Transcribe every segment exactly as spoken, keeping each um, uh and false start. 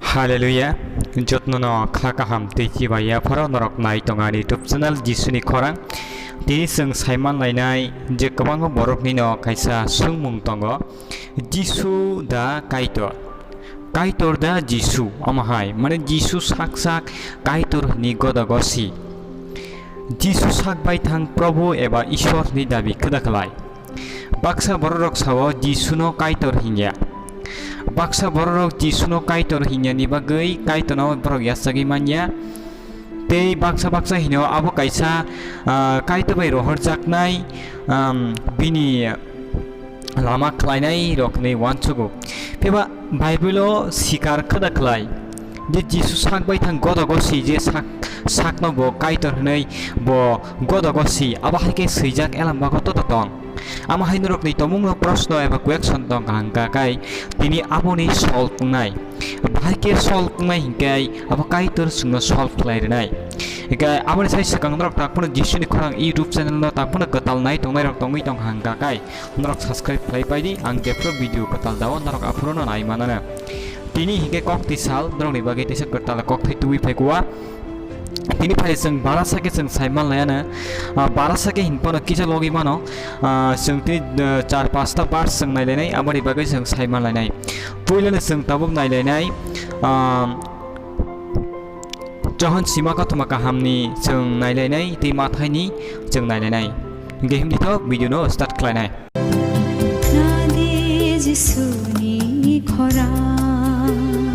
Hallelujah. Jotno no kha kaham tei chibai yapharo norok nai tongo ani YouTube channel Jisuni khorang. Tini chwng saiman lainai je kwbangma borokni no kaisa swngmung tongo, Jisu da Kaitor? Kaitor da Jisu? Omo hai, mane Jisu sak sak Kaitor hwnwi goda gosi. Jisu sak baithang Probu eba Ishwar hwnwi dabi kwda khlai. Baksa bororok sao Jisuno Kaitor hinya. Baksa bororok Jisuno Kaitor hinyani bagwi Kaitorno borok yachagwi manya. Tei baksa baksa hino abo kaisa, ah, Kaitor bai rohorjaknai, um, bini lama khlainai rok hinwi uansugo. Phiba Bible-o sikar khwda khlai je Jisu sak baithang goda gosi je sak, sakno bo Kaitor hinwi bo goda gosi, abo hai khe swijak elam bago toto tong. Amo hai norokni tomungno proshno eba question tong kaham kha kai tini aboni solve wngnai. Bahai khe solve wngnai hinkhe abo Kaitor chwngno solve khlai rwnai. Hinkhe aboni sai swkang norok tak phano Jisuni khorang YouTube channel no tak phano kwtal nai tongnai rok tongwi tong kaham kha kai. Norok subscribe khlai pai di, ang jephru video kwtal dao norok aphuru no nai manana. Tini hinkhe kok twi sal norokni bagwi teisa kwtal kok thai tubui phai kuwa. Tini phai chwng barasa khe chwng saiman laiyana. Ah, barasa khe hinphano kisa logi mano. Ah, chwng tini, ah, char pasta verse chwng nailainai, aboni bagwi chwng saiman lainai. Puilano chwng tabuk nailainai, ah, Johon sima kothoma kahamni chwng nailainai tei Mathaini chwng nailainai. Hinkhe himdi thok video no start khlainai. Nadi Jisuni khorang,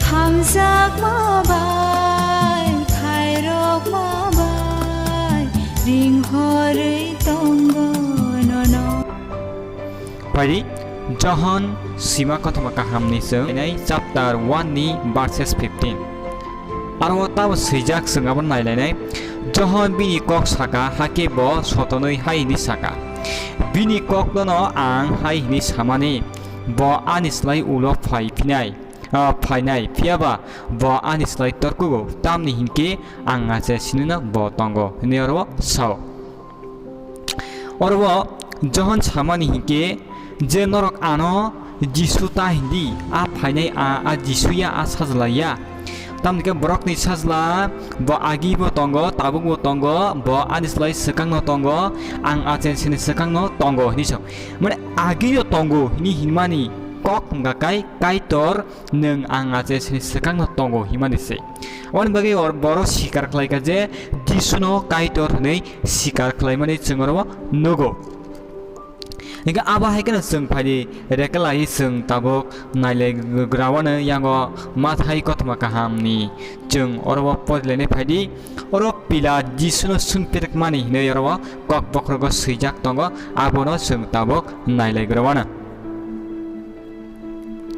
hamjakma bai, khairokma bai, ringhorwi tongo nono. Phaidi, Johon sima kothoma kahamni chwng nai chapter one ni verses fifteen. Aro tamo swijak chwng abo nailainai. Johon bini kok saka, hakhe bo sotonwi hai hwnwi saka. Bini kokno no ang hai hwnwi samani, bo ani slai ulo phai phinai, ah, phainai, phiyaba bo ani slai torkugo, tamni hinkhe ang ache sinino bo tongo, hwnwi oro sao. Oro o Johon samani hinkhe je norok ano Jisu ta hindi, a phainai a, a Jisu ya, a sajla ya. Tamni khe borokni sajla bo agi bo tongo, tabuk bo tongo, bo ani slai swkang no tongo, ang achen sini swkang no tongo hini sok. Mane agi yo tongo hini hinmani kok wngkha kai Kaitor, nwng ang ache sini swkang no tongo himani se. Aboni bagwi or-, boro sikar khlaikha je Jisuno Kaitor hwnwi sikar khlaimani chwng oro nugo. Hinkhe abo hai kheno chwng phaidi rekelai chwng tabuk nailai grawano yango Mathai kothoma kahamni chwng oro o porilainai phaidi. Oro Pilat Jisuno swngpirikmani hinwi oro o kok bokhorogo swijak tongo, abono chwng tabuk nailai grawano.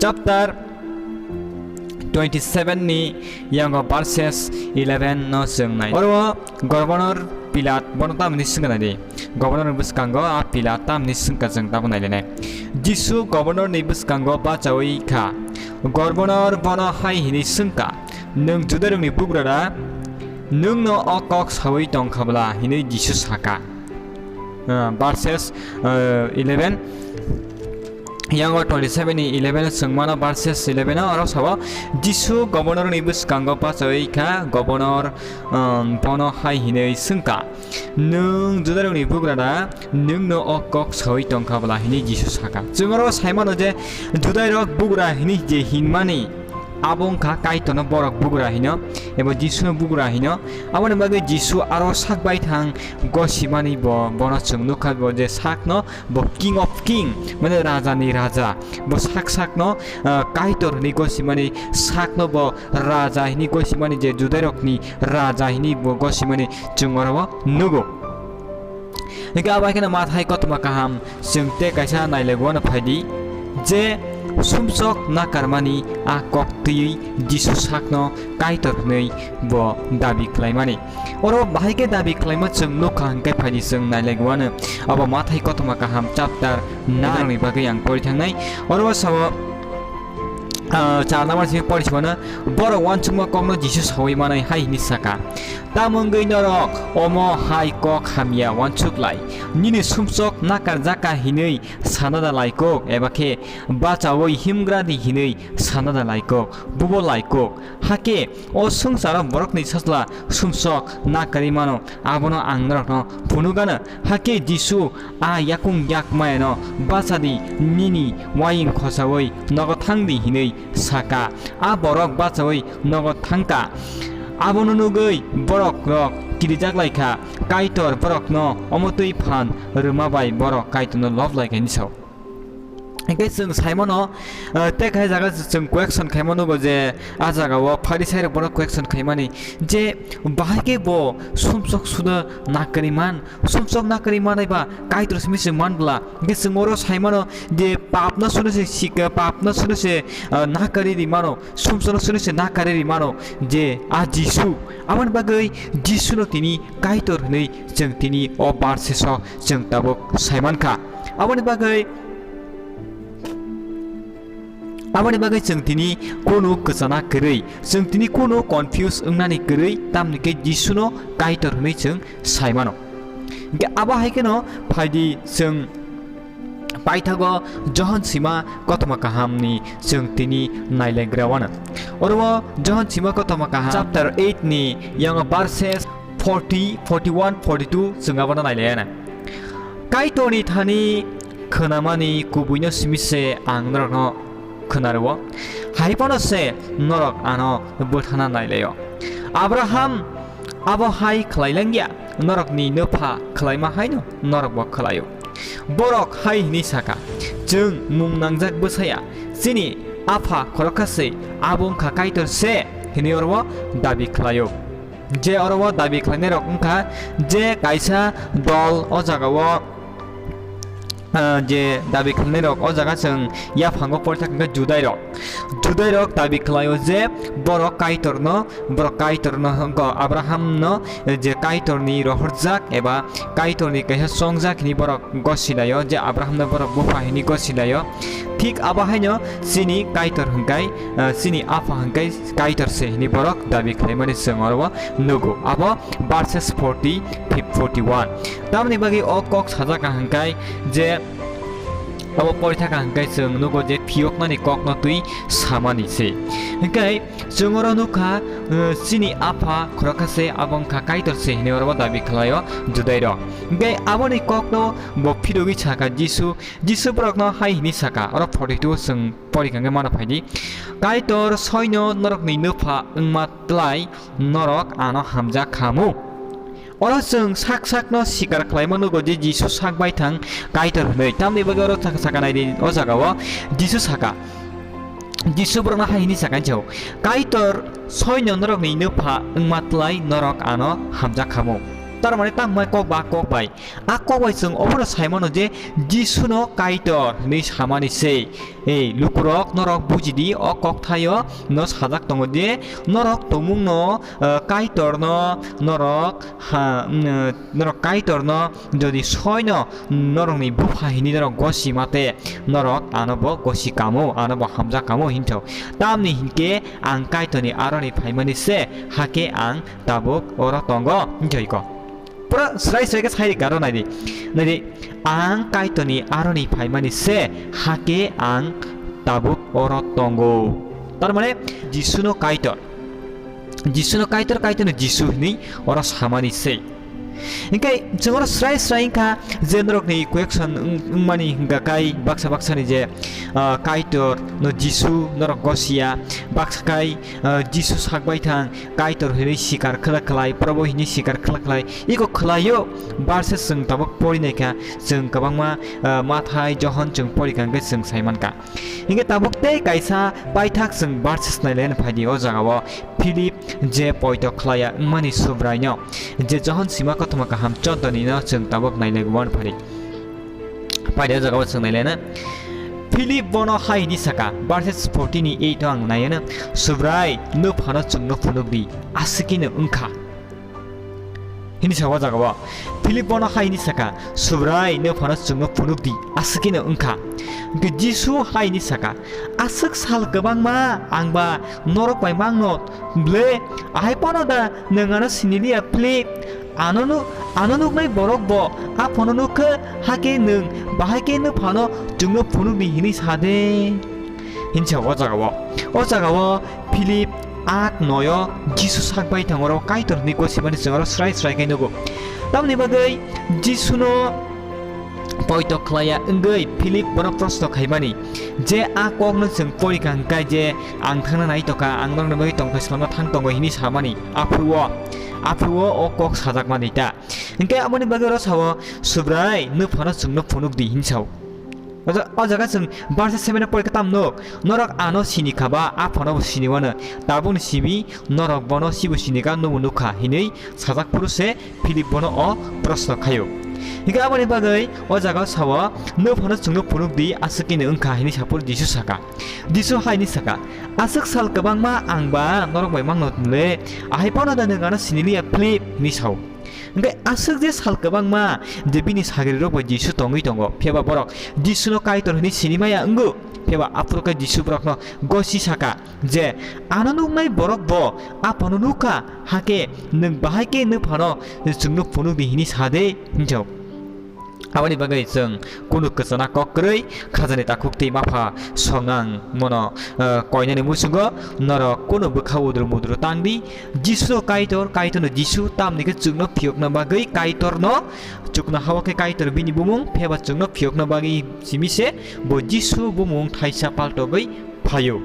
Chapter twenty-seven ni yango verses eleven no chwng nai. Oro governor Pilat bono tamni swngkha nai di. Governor ni bwskango a Pilat tamni swngkha chwng tabuk nai nai. Jisu governor ni bwskango bachawi kha. Governor bono hai hwnwi swngkha, "Nwng Judarokni bugra da? Nwngno o kok sawi tongkha bwla?" hwnwi Jisu saka. Ah, verses, ah, eleven. Yango twenty-seven ni eleven o chwng mano, verses eleven o oro sao, Jisu governor ni bwskango bachawi kha, governor, um, bono hai hwnwi swngkha, "Nwng Judarokni bugra da? Nwngno o kok sawi tongkha bwla?" hwnwi Jisu saka. Chwng oro sai mano je Judairok bugra hwnwi je hinmani, abo wngkha Kaitorno borok bugra hino, eba Jisuno bugra hino. Aboni bagwi Jisu aro sak baithang gosimani bo, bono chwng nukha bo je sakno bo King of King, mane Raja ni Raja. Bo sak sakno, ah, Kaitor hwnwi gosimani, sakno bo Raja hwnwi gosimani, je Judairokni Raja hwnwi bo gosimani chwng oro o nugo. Hinkhe abo hai kheno Mathai kothoma kaham chwng tei kaisa nailaigo uano phaidi, je sumsok nakarmani a kok twiwi Jisu sakno Kaitor hwnwi bo dabi khlaimani. Oro bahai khe dabi khlaima chwng nukha hinkhe phaidi chwng nailaigo uano. Abo Mathai kothoma kaham chapter nine ni bagwi ang pori thangnai. Oro o sao, Ah, char number simi pori simano, borok uansukma kokno Jisu sawi manai hai hini saka, "Tamo wngwi norok omo hai kok hamya uansuk lai? Nini sumsok nakarjaka hinwi sana da lai kok, eba khe bachaui himgra di hinwi sana da lai kok? Bubo lai kok. Hakhe o swngcharo borokni sajla sumsok nakarwi mano, abono ang norokno phunukgano." Hakhe Jisu a yakung yak mayano, "Bacha di, nini uaying khosaui nogo thang di," hinwi saka. A borok bachaui nogo thangkha. Abono nugwi borokrok kirijak lai kha. Kaitor borokno omo twi phan rwma bai borok Kaitorno lob lai kha hini sao. Hingke chwng saimano, eh, tei kaisa jaga chwng question khaima nugo je, a jagao Pharisai rok bono question khaimani je, bahai khe bo sumsok suno nakarwi man, sumsok nakarwi manai ba Kaitor simi se man bwla. Hingke chwng oro saimano je, papno suno se sika, papno suno se, eh, nakarwi ri mano, sumsokno suno se nakarwi ri mano je, a Jisu. Aboni bagwi Jisuno tini Kaitor hwnwi chwng tini o verses o chwng tabuk saimankha. Aboni bagwi, aboni bagwi chwng tini kunu kwchana kwrwi, chwng tini kunu confuse wngnani kwrwi, tamni khe Jisuno Kaitor hwnwi chwng saimano. Hingke abo hai kheno phaidi chwng paithago Johon sima kothoma kahamni chwng tini nailegra wana. Oro o Johon sima kothoma kaham chapter eight ni yango verses forty, forty-one, forty-two chwng abono nailaiana. Kaitorni thani khwnamani kubuino simi se ang norokno khwnarwo, hai phano se norok ano bwthana nailaio. Abraham abo hai khlai langya, norokni nupha khlaima haino norokbo khlaio. Borok hai hwnwi saka, "Chwng mung nangjak bwsaya, chini apha khoroksa se, abo wngkha Kaitor se," hwnwi oro dabi khlaio. Je oro o dabi khlainairok wngkha je kaisa dol o jagao, ah, je dabi khlainairok o jaga chwng yaphango porithak hwnkhe Judairok. Judairok dabi khlaio je borok Kaitorno, borok Kaitorno hwnkha Abrahamno je Kaitorni rohorjak eba Kaitorni kaisa chongjak hwnwi borok gosilaio, je Abrahamno borok bupha hwnwi gosilaio. Thik abo haino chini Kaitor hwnkhe, ah, chini apha hwnkhe Kaitor se hwnwi borok dabi khlaimani chwng oro o nugo. Abo verses forty, forty-one. Tamoni bagwi o kok sajak kha hwnkhe je abo porithak kha hwnkhe chwng nugo je phiyoknani kokno twi samani se. Hwnkhe chwng oro nukha, eh, chini apha khoroksa se, abo wngkha Kaitor se hwnwi oro o dabi khlaio Judairok. Hwnkhe aboni kokno bo phirogwi sakha Jisu, Jisu borokno hai hwnwi sakha, oro forty-two chwng pori kha hwnkhe mano phaidi, "Kaitor soino norokni nupha wngma tlai norok ano hamjak khamu." Oro chwng sak sakno sikar khlaima nugo je Jisu sak baithang Kaitor hwnwi. Tamni bagwi oro thang saka naidi o jagao Jisu saka. Jisu borokno hai hwnwi sakha, "Kaitor soino norokni nupha wngma tlai norok ano hamjak khamu." Tar mane tamo kok ba kok bai. A kok bai chwng obono sai mano je Jisuno Kaitor hwnwi samani se. Ei lukurok, norok bujidi, o kokthaio no sajak tongo je norok tongmungno, eh, Kaitorno norok ha, mm, norok Kaitorno jodi soino norokni bupha hini norok gosi mate, norok ano bo gosi kamo, ano bo hamjak kamo hinthok. Tamni hinkhe ang Kaitorni aroni phaimani se, hakhe ang tabuk oro tongo, hinthoi ko. Pura srai srai khe sai rikha aro naidi. Naidi, "Ang Kaitorni aroni phaimani se, hakhe ang tabuk oro tongo." Tar mane Jisuno Kaitor. Jisuno Kaitor, Kaitorno Jisu hwnwi oro samani se. Hinkhe chwng oro srai srai wngkha je norokni question wng-, wngmani hwnkha kai baksa baksani je, ah, Kaitorno Jisu norok gosiya, baksa kai, ah, Jisu sak baithang, Kaitor hwnwi sikar khlai khlai, Probo hwnwi sikar khlai khlai, iko khlaio, verses chwng tabuk pori naikha, chwng kwbangma, ah, Mathai, Johon chwng pori kha hwnkhe chwng sai mankha. Hinkhe tabuk tei kaisa paithak chwng verses nailaina phaidi o jagao, Philip je poito khlaiya wngmani Subraino, je Johon sima kothoma kaham choddo ni no chwng tabuk nailaiwi uan phari. Paide o jagao chwng nailaina. Philip bono hai hwnwi saka, verses forty ni eight o ang naiana, "Subrai, nwphano chwngno phunuk di, aswkino wngkha." Hini sa o jaga o. Philip bono hai hini saka, "Subrai, nwphano chwngno phunuk di, aswk khe no wngkha." Hwnkhe Jisu hai hini saka, "Aswk sal kwbangma ang ba norok bai mangno ble, ahai phano da nwng ano siniliya Philip? Ano nu-, ano nuknai borok bo a phano nukkha, hakhe nwng bahai khe nwphano chwngno phunuk di hini sa de?" Hini sa o jaga o. O jaga o Philip ak noyo Jisu sak bai thango, oro Kaitor hwnwi gosimani chwng oro srai srai khe nugo. Tamoni bagwi Jisuno poito khlaiya wngwi Philip bono proshno khaimani, je a kokno chwng porikha hwnkhe je, "Ang thangna naitokha, ang norokni bagwi tongthai swlamna thang tongo," hwnwi samani. Aphuru o, aphuru o, o kok sajakmani ta. Hwnkhe aboni bagwi oro sao, "Subrai, nwphano chwngno phunuk di," hini sao. O ja-, o jaga chwng verse seven o porikha tam nuk, "Norok ano sini kha ba, a phano bo sini wano. Tabukni simi norok bono sibo sini kha, nwngbo nuk kha," hinwi sajak phuru se Philip bono o proshno khaio. Hingkhe aboni bagwi o jaga o sao, "Nwphano chwngno phunuk di, aswk khe no wngkha," hinwi sa phuru Jisu saka. Jisu hai hwnwi saka, "Aswk sal kwbangma ang ba norok bai mangno le, ahai phano da nwng ano siniliya Philip?" hinwi sao. Hwnkhe aswk je sal kwbangma je bini sagrirok bai Jisu tongwi tongo, phiyaba borok Jisuno Kaitor hwnwi sinimaya wngo, phiyaba aphuru khe Jisu borokno gosi saka je, "Ano nuknai borok bo a phano nukha, hakhe nwng bahai khe nwphano chwngno phunuk di hwnwi sa de?" hinjao. Aboni bagwi chwng kunu kwchana kok kwrwi khajani takhuk twi mapha songnang mono, eh, koinani muchungo norok kunu bwkha udru mudru tang di. Jisu Kaitor, Kaitorno Jisu, tamni khe chwngno phiyokna bagwi Kaitorno chuknoha-o khe Kaitor bini bumung, phiyaba chwngno phiyokna bagwi simi se bo Jisu bumung thaisa paltogwi phaio.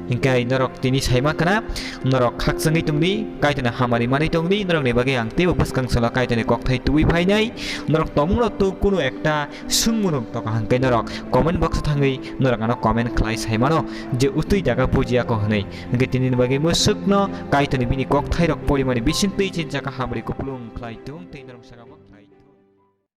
Hingkhe norok tini saima khna, norok khakchangwi tongdi, Kaitorni hamari manwi tongdi, norokni bagwi ang teibo bwskang salo Kaitorni kokthai tubui phainai. Norok tongmungno tu kunu ekta swngmung tongkha hwnkhe norok comment box o thangwi norok ano comment khlai saimano je utwi jaga bujiya kho hwnwi. Hwnkhe tinini bagwi mwswkno Kaitorni bini kokthairok porimani bisingtwi chinchaka hamari kupulung khlai tong tei norok sakamo khlai.